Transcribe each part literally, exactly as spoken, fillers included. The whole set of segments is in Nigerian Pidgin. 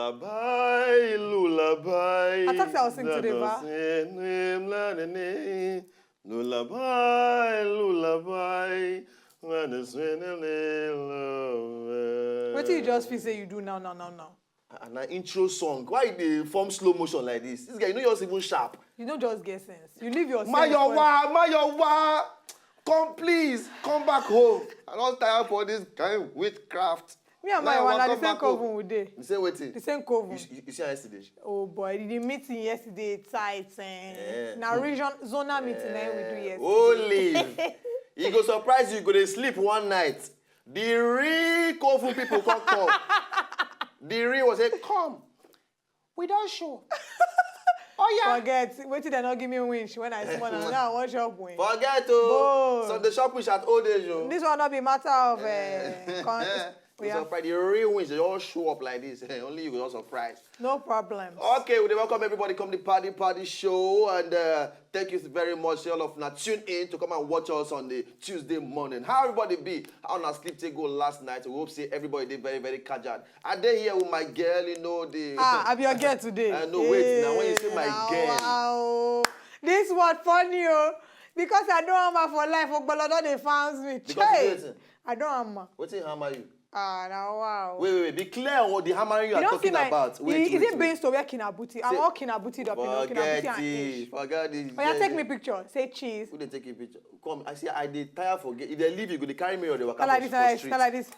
Lullaby, lullaby. I thought I was singing today, ba? Lullaby, lullaby. When the sweet of the love. Wetin you just feel say you do now, now, now, now? And an intro song. Why you dey form slow motion like this? This guy, you know yours even sharp. You no just get sense. You leave your sense. Mayowa, Mayowa, come please, come back home. I don tire for this kind witchcraft. Me and Mayowa na the same coven we dey. The same wetin? The same coven. You, you, you see how yesterday? Oh boy, the meeting yesterday tight. Eh? Eh. Na region zonal meeting na we do yesterday. Holy. E go surprise you, you go dey sleep one night. The real coven people come come. The real was say, come. We don show. Oh yeah. Forget wetin dem no give me winch when I small na now I wan chop win. Forget o. Boy. Some dey chop winch at old age o. This one no be matter of uh, con- Because of the real winch, they all show up like this. Only you go surprise. No problem. Okay, we dey welcome everybody come the party party show, and uh, thank you very much. All of now tune in to come and watch us on the Tuesday morning. How everybody be? How una sleep take go last night? We hope say everybody dey very very kajad. I dey here with my girl, you know the. Ah, I be your girl today. I know, wait, now when you say my Hey, girl. Wow. This word funny o. Because I don hammer for life, Ogbolo don dey fans me. Because Hey, wetin? I don hammer. Wetin hammer you? Ah, na wow. Wait, wait, wait. Be clear on what the hammering you You are don see talking my. About. Wait, Is wait, it wait. being to where Kinabuti? I'm Say- all Kinabuti up, you know, Kinabuti Forget and it. Ish. Forget it. Oh yeah, take me picture. Say cheese. Who dey take you picture? Come, I see. I dey tire for get. If they leave you, go dey carry me or they waka Start like for, this, for Alex. street. Start like this.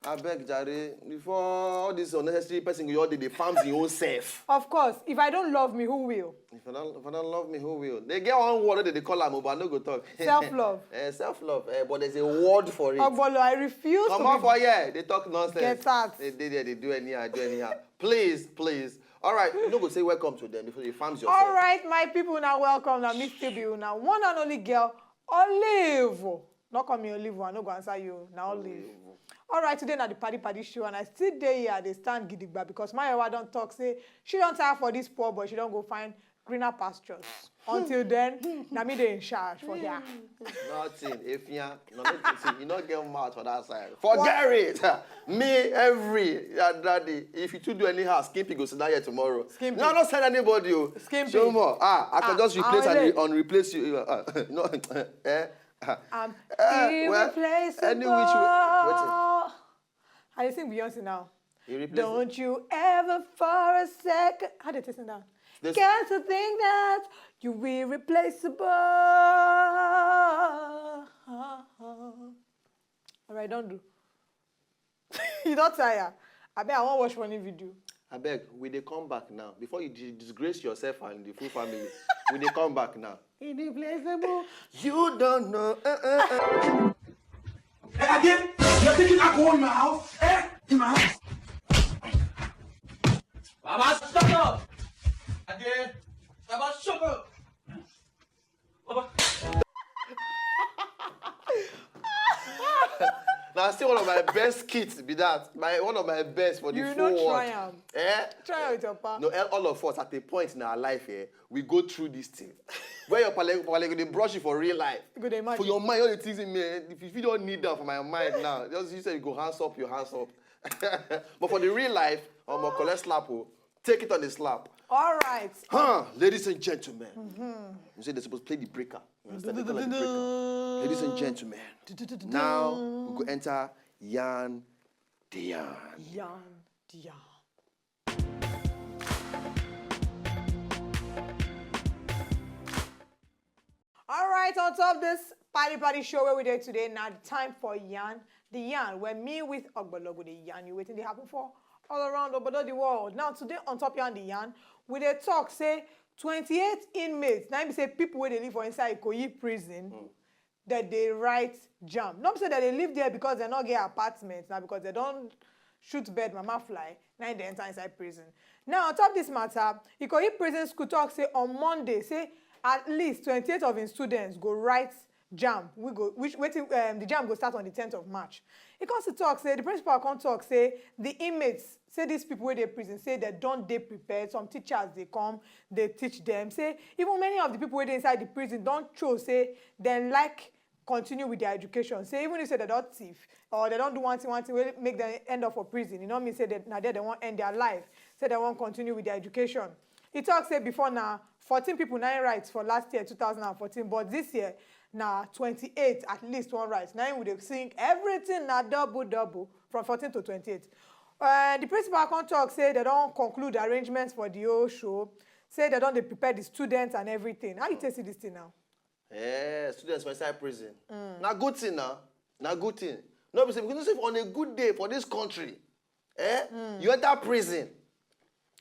I beg, Jare. Before all this unnecessary person, you all dey dey farms in your own self. Of course, if I don't love me, who will? If I don't, if I don't love me, who will? They get one word that they call am, but I no go talk. Self-love. Eh, self love. Eh, but there's a word for it. Ogbolo, I refuse Come to off be... for here. They talk nonsense. Get out. They, they, they, they do anyhow, do anyhow. Please, please. All right, you no go say welcome to them before you farms yourself. All right, my people, now welcome. Now me still be now one and only girl, Olive. Not call me Olive, I no go answer you. Now Olive. All right, today na the party party show, and I still dey here. They stand gidigba because my wife don't talk. Say she don't tire for this poor boy. She don't go find greener pastures. Until then, na me dey in charge for here. Nothing. If you no, no, see, you no get mouth for that side. Forget it. Me every other day. If you two do anyhow, Skimpy go sit down here tomorrow. Skimpy. No, not send anybody. Oh. Skimpy. Show more. Ah, I can Ah, just replace I and, will- re- and replace you. Uh, uh, no, eh? I'm Eh, well, irreplaceable. any which way. Wait. I dey sing Beyonce now. You replace. Don't you ever for a second. How they taste down? This- Can't you think that you will replaceable? All right, don't do. You don't tire. I bet I won't watch funny video. I beg, we dey come back now. Before you di- disgrace yourself and the full family, we dey come back now. Irreplaceable. You don't know. Uh, uh, uh. Eh, Ade, you're taking alcohol in my house? Eh? In my house? Baba, shut up! Ade, Baba, shut up! Baba. Now, still one of my best skits be that. My one of my best for the You full no world. Try am. Eh? Try am with your pa. No, all- all of us at a point in our life, eh, we go through this thing. Where your pale, pale go dey brush you for real life. You go dey imagine. For your mind, all the things in me, eh, if you don't need that for my mind now, just you say you go hands up, your hands up. But for the real life, I'm gonna collect slap. Oh, take it on the slap. All right. Huh, ladies and gentlemen. You say they're supposed to play the breaker. You understand? They call it the breaker. Ladies and gentlemen, now we go enter Yan the Yan. Yan, yan. All right, on top this party party show where we dey today, now the time for Yan the Yan, where me with Ogbologo the Yan, you waiting they happen for all around Obodo the world. Now today on top Yan the Yan, we dey talk say twenty-eight inmates. Now we say people where they live for inside Ikoyi prison, that they write jam. Not say that they live there because they not get apartments now because they don't shoot bird mama fly. Now they enter inside prison. Now on top this matter, Ikoyi prison school talk say on Monday say at least twenty-eight of his students go write jam. We go which waiting um, the jam go start on the tenth of March. He comes to talk say the principal come talk say the inmates say these people where they prison say they don't they prepared. Some teachers they come they teach them. Say even many of the people where they inside the prison don't show say they like continue with their education. Say even if say they don't thief or they don't do one thing, one thing will make them end up for prison. You know me say that now there they won't end their life. Say they won't continue with their education. He talks say before now fourteen people nine rights for last year two thousand and fourteen, but this year now twenty-eight at least one right. Now we dey sing everything now double double from fourteen to twenty-eight. Uh, the principal come talk say they don't conclude arrangements for the whole show. Say they don't dey prepare the students and everything. How you take see this thing now? Eh, students for inside prison. Na good thing now. Na good thing. No be say because you see on a good day for this country, eh, you enter prison.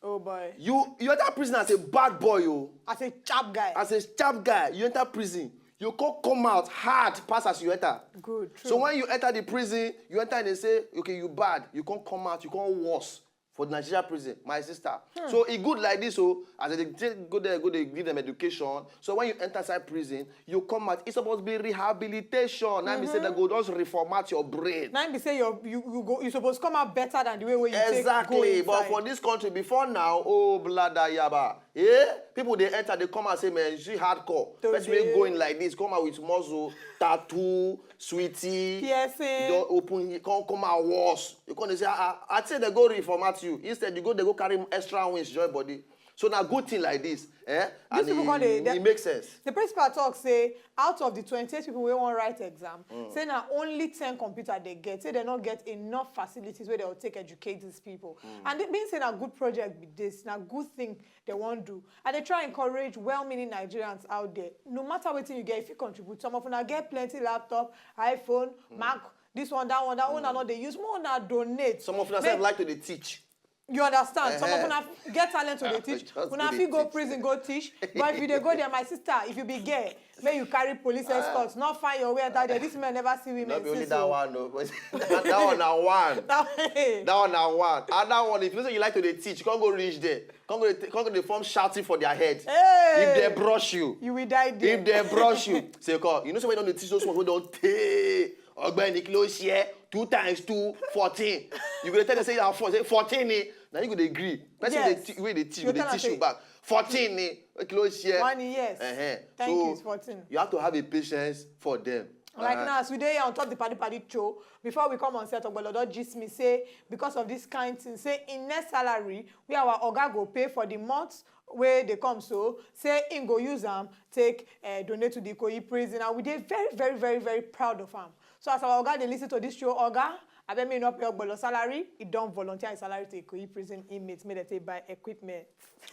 Oh boy. You you enter prison as a bad boy, oh. As a sharp guy. As a sharp guy, you enter prison. You come come out hard pass as you enter. Good, true. So when you enter the prison, you enter and they say, okay, you bad. You can't come out, you can't worse for the Nigeria prison, my sister. So e good like this, oh, as they take go there, go they give them education. So when you enter inside prison, you come out. It's supposed to be rehabilitation. Now be say they go just reformat your brain. Now be say you you you go you supposed to come out better than the way where you take go Exactly, but inside. For this country before now, oh blada yaba, eh? People they enter, they come and say, man, you see hardcore. Today. Person wey go in like this, come out with muscle, tattoo, sweetie, Piercing. Door open, he come come out worse. You come dey say, ah, ah, I say they go reformat you. Instead, you go they go carry extra wings join body. So na good thing like this, eh? These And people e, come dey- e make sense. The principal talk say out of the twenty-eight people wey wan write exam, say na only ten computer they get. Say they not get enough facilities where they will take educate these people. And they been say na good project be this, na good thing they won't do. And they try encourage well-meaning Nigerians out there. No matter what you get, if you contribute, some of them get plenty laptop, iPhone, Mac, this one, that one, that one, and all they use more na donate. Some of them Make- like to dey teach. You understand? Some of Eh-heh. Una get talent to dey teach. Just Una go fit dey go teach. Prison, go teach. But if you dey go there, my sister, if you be girl, may you carry police escort. Not find your way enter there. This man never see women. Not be only since that so. One, no. That one na one. That way. That one na one. And that one, if you say you like to dey teach, come go reach there. Come go, dey- come go dey form shouting for their head. Hey! If they brush you, You will die there. If they brush you, say, come. You know, somebody don't teach those ones who don't take. Ogbeni kí ló ṣe ẹ́, two times two, fourteen. You go dey tell them say you are four, say fourteen ni. Now you go dey gree. Person Yes. Dey te- wey dey teach, You go dey tell am teach you say- back. Fourteen ni. Kí ló ṣe ẹ́? One year. Uh-huh. Thank So, you, it's fourteen. You have to have a patience for them. Like Uh-huh. Now, as we dey here on top the Paddy Paddy show, before we come on set, Ogbolo don gist me say because of this kind thing, say in next salary, where our oga go pay for the month where they come so, say him go use am take uh, donate to the Ikoyi prison. And we dey very, very, very, very proud of am. So as our oga dey listen to this show, oga, I bet me not pay Ogbolo salary. He don't volunteer his salary to Ikoyi prison inmates. Make they take buy equipment.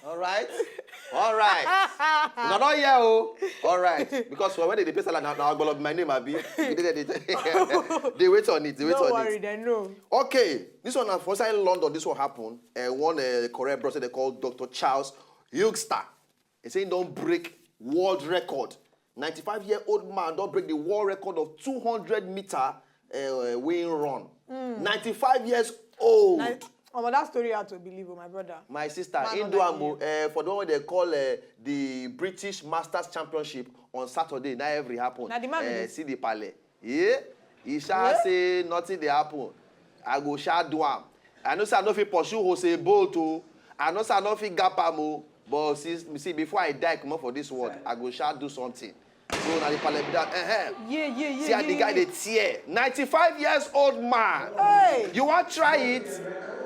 All right. All right. Una don hear o. All right. Because when they dey pay salary, na na Ogbolo be my name, abi. They, they, they, they wait on it. They wait Don't on worry, it. They know. Okay. This one na for inside London. This one happen. Uh, one uh, correct brother they call Doctor Charles Hugster. He say he don break world record. Ninety-five year old man don break the world record of two hundred meter uh, weighing run. Ninety-five years old. Na, omo, that story hard to believe, oh my brother. My sister, Man he on do that am o, uh, for the one wey they call uh, the British Masters Championship on Saturday. Now every happen. Na the man be Eh, this. See the pale. Yeah? He shall say nothing dey happen. I go shall do am. I know say I no fit pursue Jose Bolt o. I know say I no fit gap am o. But see, see, before I die comot for this world, I go shall do something. So na the pale be that. Uh-huh. Yeah, yeah, yeah. See how the guy dey tear. Ninety-five years old man. Hey! You wan try it?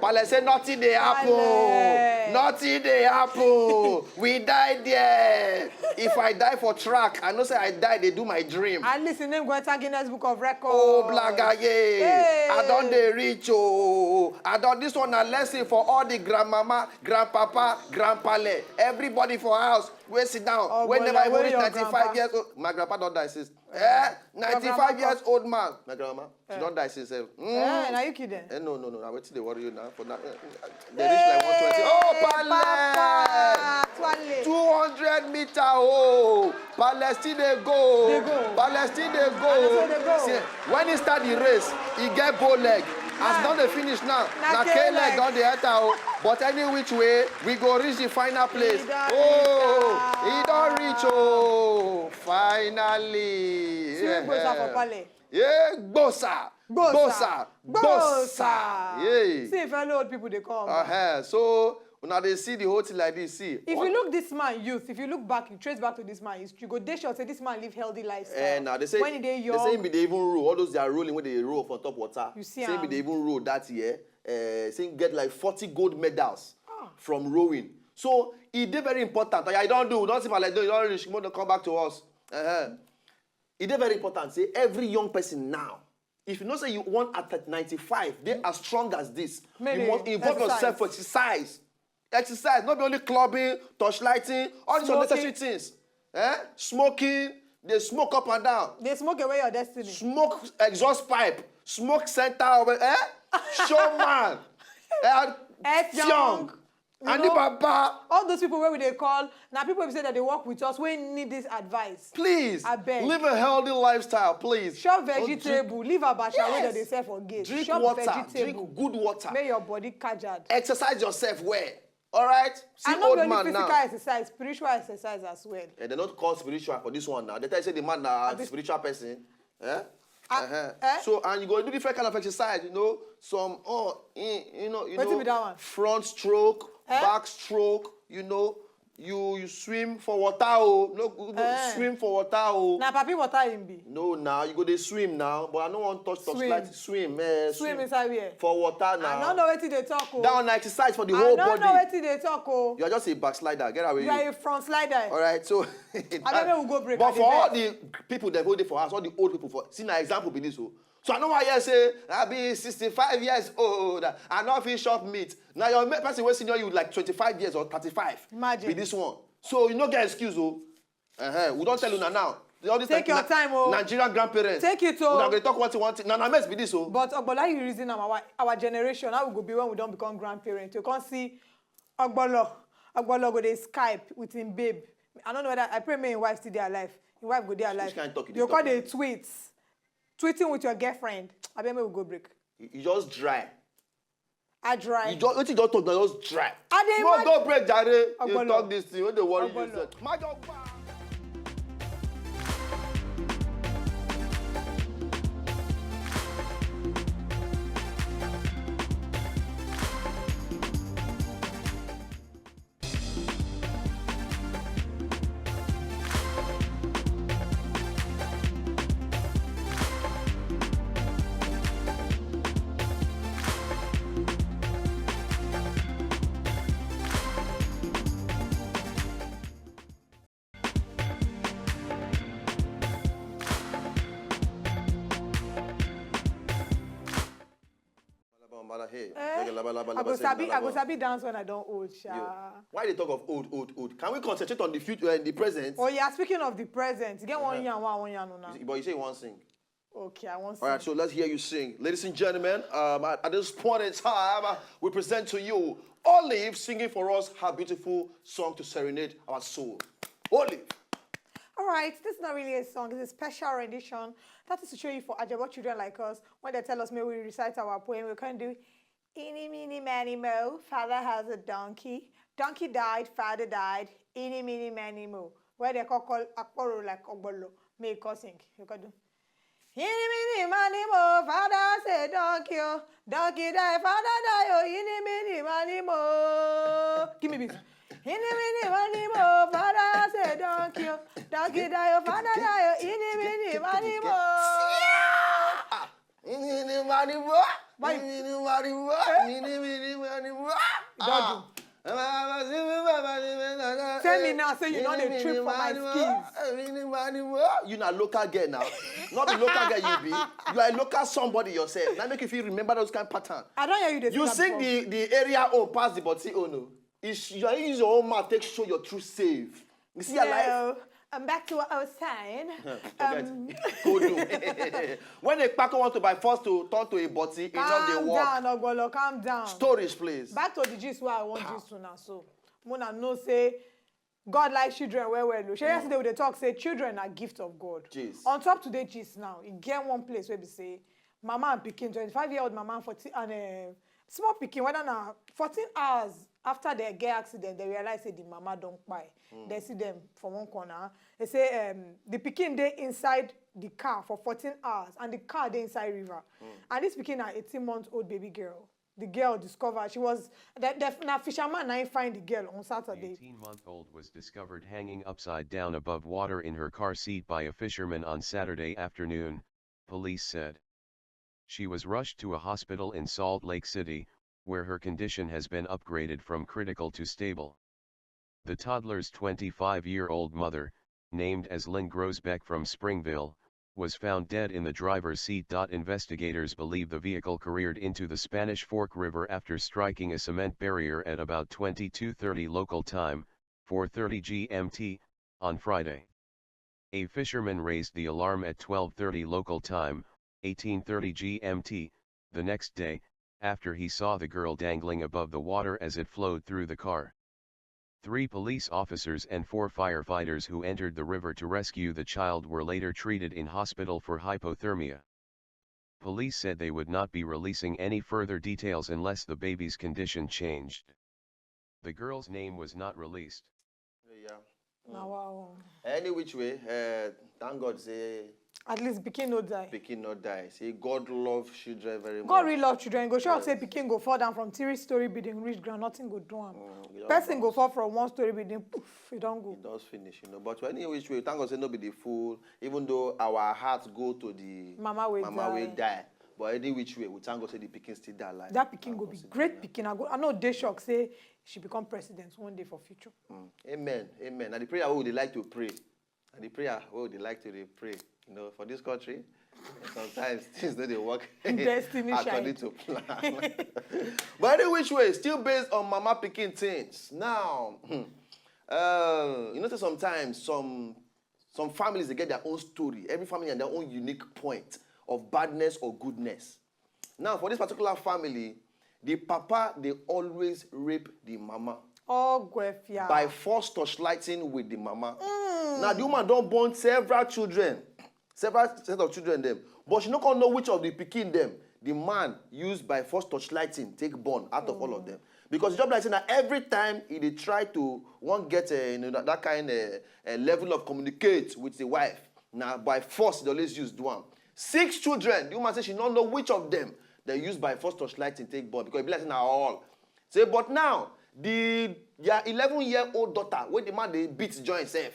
Pale say nothing dey happen. Pale. Nothing dey happen. We die there. If I die for track, I know say I die dey do my dream. At least him name go enter Guinness Book of Records. Oh, blagaye. Hey. I don dey reach, oh. I don, this one na lesson for all the grandmama, grandpapa, grandpale. Everybody for house, wey sit down, Oh, wey boy, never like, even where reach your ninety-five grandpa? Years old. My grandpa don die since. Eh? Ninety-five grandma years old man. My grandma. She don die since. Eh. Mm. Eh, na you kill them. Eh, no, no, no. Na wetin dey worry you now? For now, eh, eh, they reach like one twenty. Oh, Papa, pale! Twale. Two hundred meter, oh! Palestine dey go! Dey go. Palestine dey go! Na so dey go. See, when he start the race, he get bow leg. As Ah. don dey finish now, Na na K K leg. Leg don dey enter o. But any which way, we go reach the final place. He don Oh, reach, he don reach, oh! Finally! Swing gbosa for pale. Yeah, gbosa! Gbosa. Gbosa! Gbosa! Yeah. See if fellow old people dey come. Uh-huh. So Una dey see the whole thing like this. See, If what- you look this man youth, if you look back, you trace back to this man history, you go dey sure say this man live healthy lifestyle. Eh, now they say When he dey they say he young, be dey even roll all those their rolling wey dey roll for top water. You see Say he be am. dey even roll that year. Uh, say he get like forty gold medals Ah. from rowing. So e dey very important. I don do. Don't see my like. Don't reach. Come back to us. Uh-huh. E dey very important. Say every young person now, if you know say you want at ninety-five, dey as strong as this. Make You they must involve exercise. Yourself for exercise. Exercise, not be only clubbing, torchlighting, all these Smoking. Unnecessary things. Eh? Smoking, they smoke up and down. They smoke away your destiny. Smoke exhaust pipe, smoke center of eh? Showman. Eh? Earth Young. You And know, Baba. All those people where we they call now, people who say that they work with us, we need this advice. Please Abeg. Live a healthy lifestyle, please. Shop Don't drink- vegetable, leave abacha wey Yes. Dem dey sell for gate. Drink Shop water, vegetable. Drink good water. Make your body kajad. Exercise yourself well. All right? See And not old only man physical now. Exercise, spiritual exercise as well. Eh, they not call spiritual for this one now. They tell you say the man na Abi- spiritual person. Eh? Ah, Uh-huh. eh? So and you go do different kind of exercise, you know, some oh, in, you know, you Wetin know, be that one? Front stroke, Eh? Back stroke, you know, you you swim for water, oh, no, no Eh. Swim for water, oh. Na papi water him be. No, now you go dey swim now, but I no wan touch touch Swim. Light. Swim, eh, Swim inside where? For water now. I don't know wetin they talk o. That one na exercise for the I whole don't body. Know wetin they talk o. You are just a backslider. Get away. You are a front slider. All right, so Abeg, make we go break, But I for all beg. The people that hold it for us, all the old people for see now example be this, oh. So I know why you say I be sixty-five years old. I not fit shop meat. Now your ma- person wey senior you like twenty-five years or thirty-five. Imagine. Be this one. So you no get excuse, oh. Uh-huh. We don't tell you now. All this Take your time, oh. Nigerian grandparents. Take it, oh. Una go talk what you want. Now, now, mess be this, oh. But Ogbola, you reason am, our, our generation, how we go be when we don't become grandparents? You can't see Ogbolo. Ogbolo go dey Skype with him babe. I don't know whether I pray may him wife still dey alive. Him wife go dey alive. Which kind talk you dey You talk call dey like tweet. Tweeting with your girlfriend. I bet me we go break. You, you just dry. I dry. You just wetin you just talk na just dry. I dey No imagine- go break jare. You Ogbolo. Talk this thing wey dey worry you Ogbolo. sef. Major gba. Hey, Eh? I go sabi, I go sabi dance when I don't old, sha. Why they talk of old, old, old? Can we concentrate on the future and the present? Oh yeah, speaking of the present, get one yarn, one, one yarn una. But you say you want sing. Okay, I want. All right, so let's hear you sing. Ladies and gentlemen, um, at, at this point in time, uh, we present to you Olive singing for us her beautiful song to serenade our soul. Olive. All right, this is not really a song, it's a special rendition. That is to show you for Ajabo children like us, when they tell us, may we recite our poem, we can do Eeny, meeny, miny, mo, father has a donkey. Donkey died, father died. Eeny, meeny, miny, mo. Where they call, call Akporo like Ogbolo. May he call sing. You can do. Eeny, meeny, miny, mo, father has a donkey. Oh. Donkey die, father die. Oh, eeny, meeny, miny, mo. Give me beat. Eeny, meeny, miny, mo, father has a donkey. Oh. Donkey die, oh, father die. Oh, eeny, meeny, miny, mo. Mini mani mo. Why? Mini mani mo. Mini mini mani mo. Don't Tell me now, say you know the trick for my skills. Mini mani mo. You na local girl now. Not the local girl you be. You are a local somebody yourself. Now make you feel remember those kind of pattern. I don't hear you. This You sing the the area own pass the body own. No. It's you use your own mouth take show your true save. You see your life. I'm back to what I was saying. Forget. Go do. When a kpako want to by force to turn to a body, it not dey Calm work. Down, Ogbolo, calm down. Stories, please. Back to the gist where I want this to now. So, Mona know say God like children well well. Oh. Shey yesterday we dey talk say children are gift of God. Jeez. On top today gist now, e get one place where we say mama and pikin, twenty-five year old mama and fourteen and uh, small pikin, whether na fourteen hours after they get accident, they realize say the mama don kpai. They see them for one corner. They say um, the pikin dey inside the car for fourteen hours and the car dey inside river. And this pikin na eighteen month old baby girl. the girl discovered. She was, that, that, na fisherman na him find the girl on Saturday. Eighteen-month-old was discovered hanging upside down above water in her car seat by a fisherman on Saturday afternoon, police said. She was rushed to a hospital in Salt Lake City, where her condition has been upgraded from critical to stable. The toddler's twenty-five-year-old mother, named as Lynn Grosbeck from Springville, was found dead in the driver's seat. Investigators believe the vehicle careered into the Spanish Fork River after striking a cement barrier at about twenty-two thirty local time, four thirty G M T, on Friday. A fisherman raised the alarm at twelve thirty local time, eighteen thirty G M T, the next day, after he saw the girl dangling above the water as it flowed through the car. Three police officers and four firefighters who entered the river to rescue the child were later treated in hospital for hypothermia. Police said they would not be releasing any further details unless the baby's condition changed. The girl's name was not released. Yeah. Na wow. Any which way, uh, thank God say At least pikin no die. Pikin not die. See, God love children very much. God really love children. Go sure say pikin go fall down from three story building reach ground, nothing go do am. Mm, you don't Person go know. Fall from one story building, poof, e don go. It does finish, you know. But any which way, thank God say no be the fool. Even though our hearts go to the Mama wey mama wey die. Die. But any which way, we thank God say the pikin still die alive. That pikin go be great pikin. I go, I know dey shock say she become president one day for future. Amen. Amen. And the prayer we would like to pray. And the prayer we would like to dey pray. You know, for this country, sometimes things don't dey work Destiny according child. To plan. But any which way, still based on mama pikin things. Now, uh, you know, say sometimes some some families they get their own story. Every family and their own unique point of badness or goodness. Now, for this particular family, the papa they always rape the mama Oh, Gwefia. By force torchlighting with the mama. Now the woman don born several children, several set of children dem, but she no come know which of the pikin dem the man use by force torchlighting take born out of all of them. Because e just be like say na every time e dey try to wan get uh, you know, that, that kind of uh, uh, level of communicate with the wife, na by force e dey always use do am. Six children, the woman say she no know which of them they use by force torchlighting take born because e be like say na all. Say, but now the their eleven year old daughter wey the man dey beat join sef,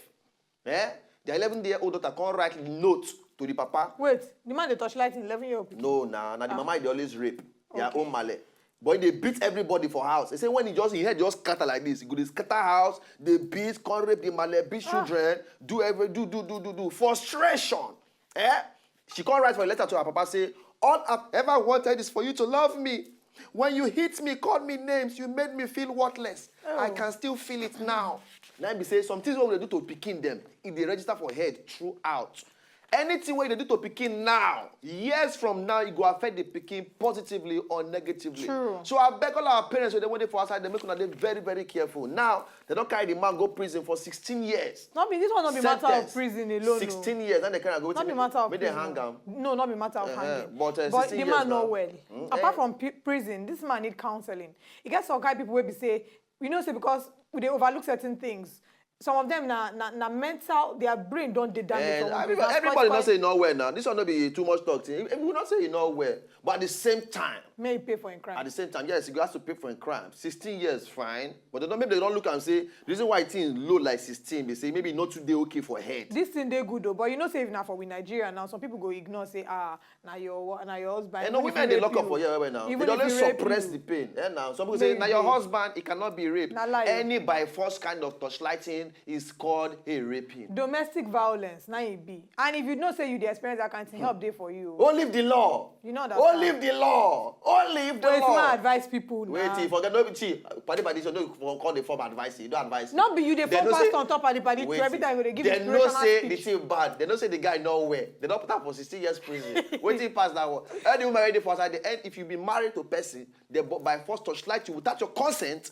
eh? Their eleven year old daughter come write note to the papa. Wait, the man dey torchlight him eleven year old pikin. No, na na the mama e dey always rape. Their Okay. Own male. But e dey beat everybody for house. E say when e just e head just scatter like this, e go dey scatter house, dey beat, come rape the male, beat children, do every do do do do do frustration. Eh? She come write for a letter to her papa say, all I've ever wanted is for you to love me. When you hit me, call me names, you made me feel worthless. I can still feel it now. Now be say some things wey we dey do to pikin dem, e dey register for head throughout. Anything wey you dey do to pikin now, years from now, e go affect the pikin positively or negatively. True. So I beg all our parents wey dey wey dey for outside, dem make una dey very very careful. Now, dem don carry the man go prison for sixteen years. No be this one, no be matter of Sentence. Prison alone. No. Sixteen years, then they carry go. Not be Wetin matter of make dem prison. Hang am. No, not be matter of Uh-huh. Hanging. But, uh, But sixteen the years man not now. Well. Mm, Apart eh. From pi- prison, this man need counseling. E get some kind people wey be say, you know, say because we dey overlook certain things. Some of them na na, na mental, their brain don dey damage. And Some of everybody, them na everybody spoil- not say no well now. This one not be too much talk thing. If we not say you know well, but at the same time, May he pay for him crime. At the same time, yes, you have to pay for a crime. Sixteen years, fine. But they don't maybe they don't look and say reason why things low like sixteen. They say maybe not today okay for head. This thing dey good though, but you know say if na for we Nigeria now, some people go ignore say ah na your wa- na your husband. And no Even if women he they rape lock up you- for here right now. They Even dey if always he rape suppress you. The pain. Eh, now some people say now your Maybe. Husband, it cannot be raped. Na lie. Any by force kind of torchlighting is called a raping. Domestic violence na e be, and if you know say you dey experience that kind thing, help dey for you. Oh, leave the law. You know that Oh, kind. Leave the law. Oh, leave the Wetin law. I advise people Wait, now. You forget no be see. Padi padi, so no for call the form advice. You don't advise. No be you dey They form no pastor say- on top of the body. Wait, Every time you dey give they no inspirational say the speech. Thing bad. They no say the guy no well. They don't put am for sixteen years prison. Waiting pass that one. Any woman ready for outside the end. If you be married to person, they bu- by force torchlight you without your consent,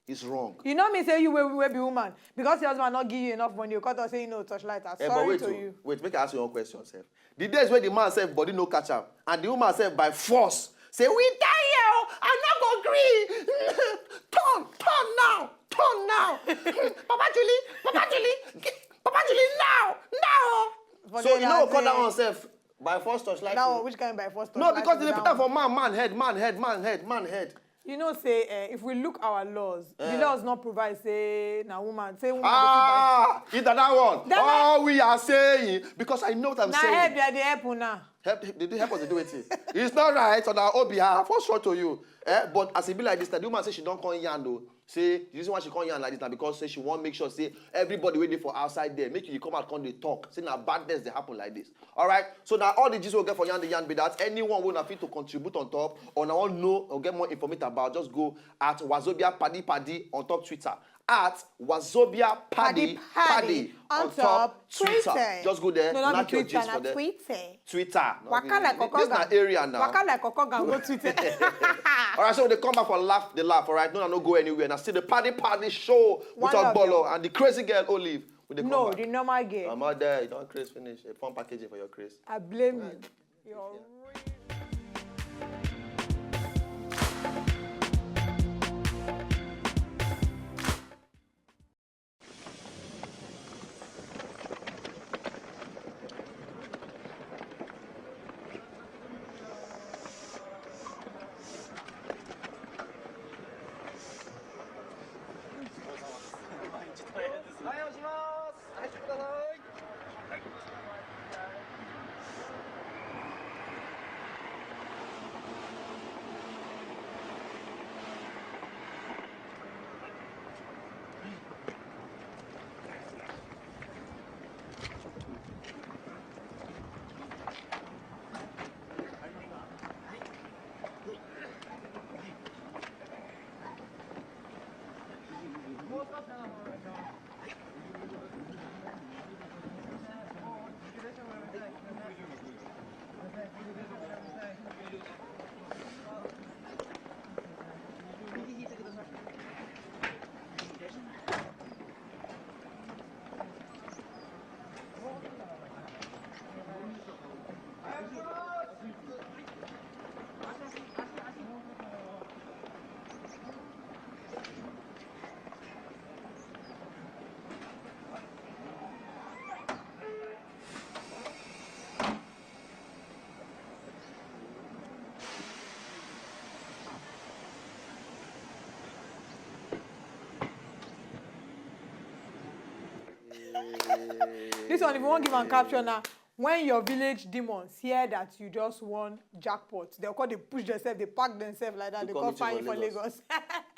is wrong. You know me say you wey wey be woman because your husband no give you enough money. You come talk say you no torchlight. I'm Eh, but sorry wait, to oh, you. Wait, make I ask you one question, sef. The days when the man sef body no catch am, and the woman sef by force say we die here, oh, I no go gree. Turn, turn now, turn now. Papa Julie, Papa Julie, Papa Julie now, now. Forget So you know that call that thing. One sef. By force torchlight. That one, which kind by force No, torchlight because be they that put am one? For man, man head, man head, man head, man head. You know say, eh, if we look our laws, the Eh. laws not provide say na woman, say woman. Ah, is that that one? That All we are saying, because I know what I'm Na saying. Help, they dey help una. Help, they do help us to do it. It's not right on our own behalf. What's wrong to you? Eh? But as it be like this, now, the woman say she don't come yarn though. Say the reason why she come yarn like this now because say she want make sure say everybody waiting for outside there, make you come out, come dey talk. Say now badness they happen like this. All right. So now all the gist we get for yarn the yarn be that anyone who na fit to contribute on top or na want know or get more information about, just go at Wazobia Paddy Paddy on top Twitter, at Wazobia Paddy Paddy Paddy Paddy on top Twitter. Just go there, No, not knock be your Twitter, gist na for there. Twitter. Twitter. Waka like This na Okoga. Area now. Waka like Okoga go Twitter. All right, so they come back for laugh, they laugh. All right, no, no, no, go anywhere. Now see the Paddy Paddy show with One love, Ogbolo yo. And the crazy girl Olive. With the No, comeback. The normal girl. I'm out there. You don't craze finish. A fun packaging for your craze. I blame you. You're This one, if you wan give am caption na, when your village demons hear that you just won jackpot, they'll call, they push themselves, they pack themselves like that, they come find you for Lagos.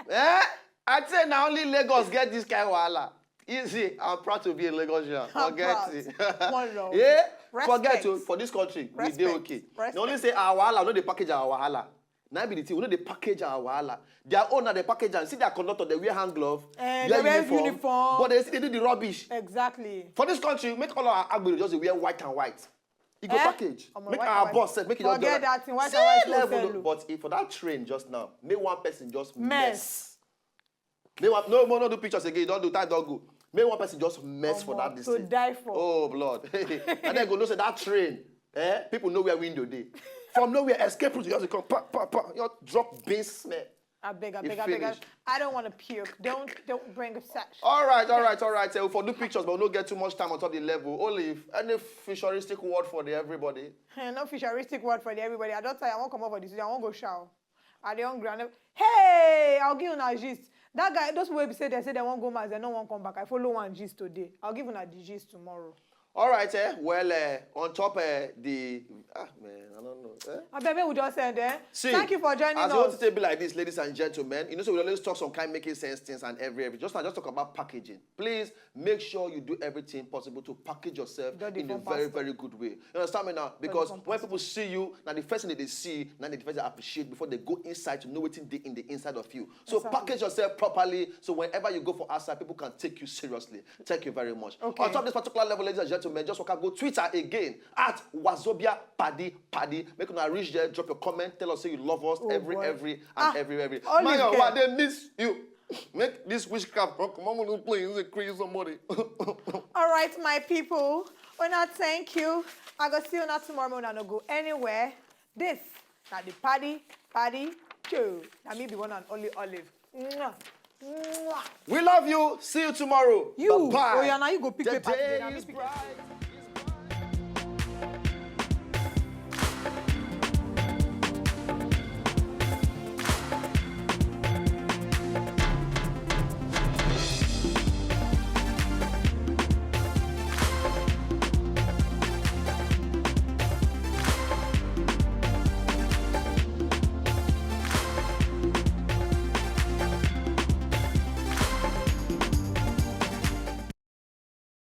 Eh? I say na only Lagos get this kind of wahala. Easy, I'm proud to be a Lagosian. Forget it. One love. Yeah, Respect. Forget to for this country, we dey okay. They only say our wahala, no dey package our wahala. Na be the thing, we no dey package our wahala. Their own na dey package am. See their conductor, they wear hand glove, Eh, they wear uniform. But they still dey do the rubbish. Exactly. For this country, make all our agbero just dey wear white and white. E go Eh? Package. Omo, Make white our and boss sef, make e just Forget dey that thing. White See and white no level, sell no. O. But if for that train just now, make one person just mess. Mess. Make one, no more, no do pictures again. Don't do time, don't go. Make one person just mess for Omo, that this to thing. Die for. Oh blood. And then go know say that train, eh? People know where window dey. From nowhere, escape route, you just come, pa, pa, pa, you drop bin smell. I beg, I It beg, I beg. I, finished. I don't want to puke. Don't, don't bring such. All right, all right, all right. So for do pictures, but we don't get too much time on top the level. Olive, any futuristic word for the everybody? Eh, no futuristic word for the everybody. I don't tell you, I won't come over this. I won't go shower. I dey hungry. I never... Hey, I'll give you a gist. That guy, those people be say they say they won't go mass, they no won't come back. I follow one gist today. I'll give you a gist tomorrow. All right, eh? Well, eh, on top eh, the ah man, I don't know. Eh? I bet we just end there. See, Thank you for joining as us. You want to stay be like this, ladies and gentlemen, you know, so we always talk some kind making sense things and every every. Just now, just talk about packaging. Please make sure you do everything possible to package yourself Don't dey in a form very, pastor. Very good way. You understand me now? Because form when people see you, now the first thing that they see, now the first they appreciate before they go inside to know what they in the inside of you. So Exactly. Package yourself properly. So whenever you go for outside, people can take you seriously. Thank you very much. Okay. On top of this particular level, ladies and gentlemen, just walk out, go Twitter again at Wazobia Paddy Paddy. Make una reach there, drop your comment, tell us say you love us Oh, every, boy. Every and Ah, every every. Olive My girl. God, they miss you. Make this witchcraft come on, no play. You crazy somebody. All right, my people. Una, thank you. I go see you not tomorrow. Una no go anywhere. This na the Paddy Paddy Show. Na me be one and only Olive. Mwah. Mwah. We love you. See you tomorrow. You. Bye-bye. Oh, yeah, now you go pick The paper today. Day Na me is pick bright.